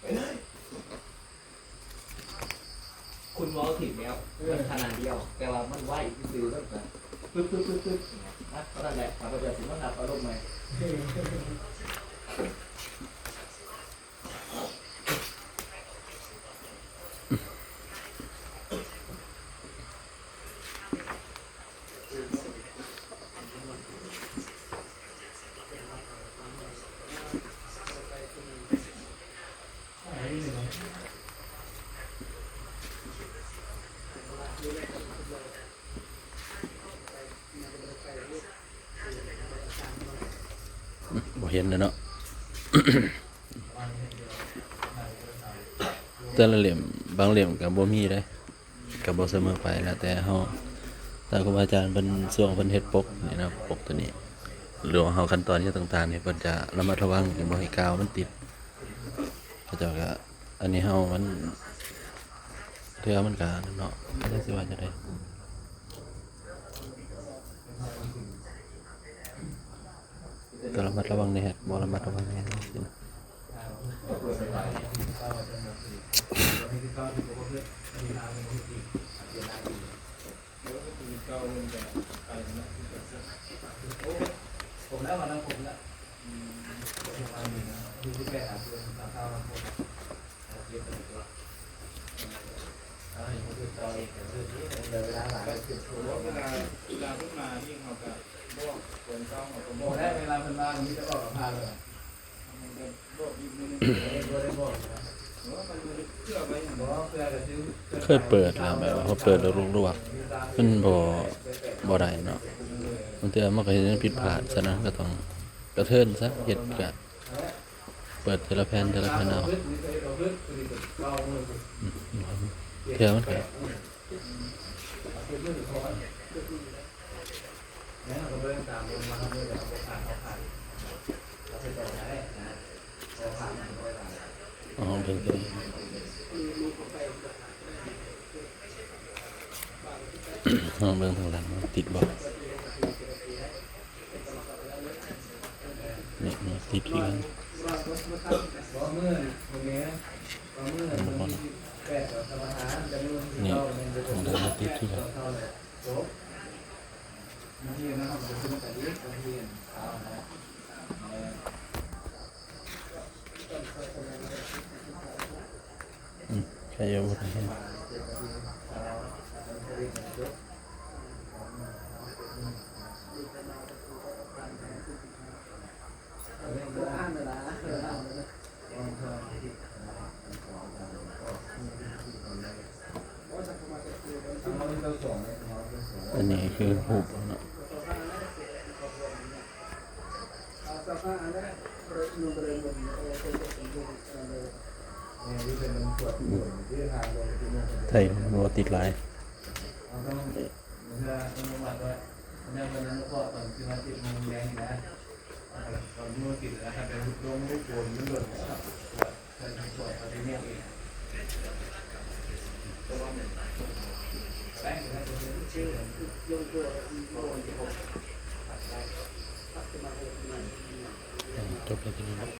ໄປເລີຍ. ຄຸນເວົ້າຖືກແລ້ວ ເອີ ມັນຂະໜາດດຽວ ແຕ່ວ່າມັນໄວຊື່ໆ ມັນກະປຶບໆໆໆ ນະ. ເທົ່ານັ້ນແຫຼະ ຂ້າພະເຈົ້າຊິມານັບອາລົມໃໝ່. ບໍ່ເຫັນແລ້ວເນາະ ແຕ່ລະເຫຼັ້ມ ບາງເຫຼັ້ມກະບໍ່ມີເດ້. ກະບໍ່ສະເໝີໄປ ແລ້ວແຕ່ເຮົາ ຖ້າຄູບາອາຈານເພິ່ນຊ່ວງເພິ່ນເຮັດປົກນີ້ນະ ປົກໂຕນີ້ ຫຼືວ່າເຮົາຂັ້ນຕອນຫຍັງຕ່າງໆນີ້ ເພິ່ນຈະລະມັດລະວັງບໍ່ໃຫ້ກາວມັນຕິດ ເຂົາເຈົ້າກະ ອັນນີ້ເຮົາມັນ ເທື່ອມັນກະນັ້ນເນາະ ບໍ່ຮູ້ຊິວ່າຈັ່ງໃດ. ກະລະມັດລະວັງແດ່ ບໍ່ລະມັດລະວັງແດ່. ເວລາ ເວລາເພິ່ນມານີ້ ເຮົາກະບອກເພິ່ນ ເຄີຍເປີດແລ້ວ ແບບວ່າພໍເປີດແລ້ວລວກໆ ມັນບໍ່ ບໍ່ໄດ້ເນາະ. ບາງເທື່ອມັນກໍເຮັດໃຫ້ຜິດພາດ, ສະນັ້ນກໍຕ້ອງກະເທີນຊະ, ເຮັດກະເປີດເທື່ອລະແຜ່ນ ເທື່ອລະແຜ່ນເອົາ. ອືມ ເທື່ອມັນກະ ອໍ ເບິ່ງ ລອງເບິ່ງທາງຫຼັງວ່າຕິດບໍ່. ນີ້ ນີ້ຕິດຄືກັນ. ນີ້ ທາງຫຼັງມັນຕິດຄືກັນ. ອືມ ໃຊ້ອາວຸດໃຫ້ເຫັນ. ອັນນີ້ຄືຮູບເນາະ. ໄທມັນບໍ່ຕິດຫຼາຍ. ຈົບແລ້ວ ໂຕນີ້ເນາະ.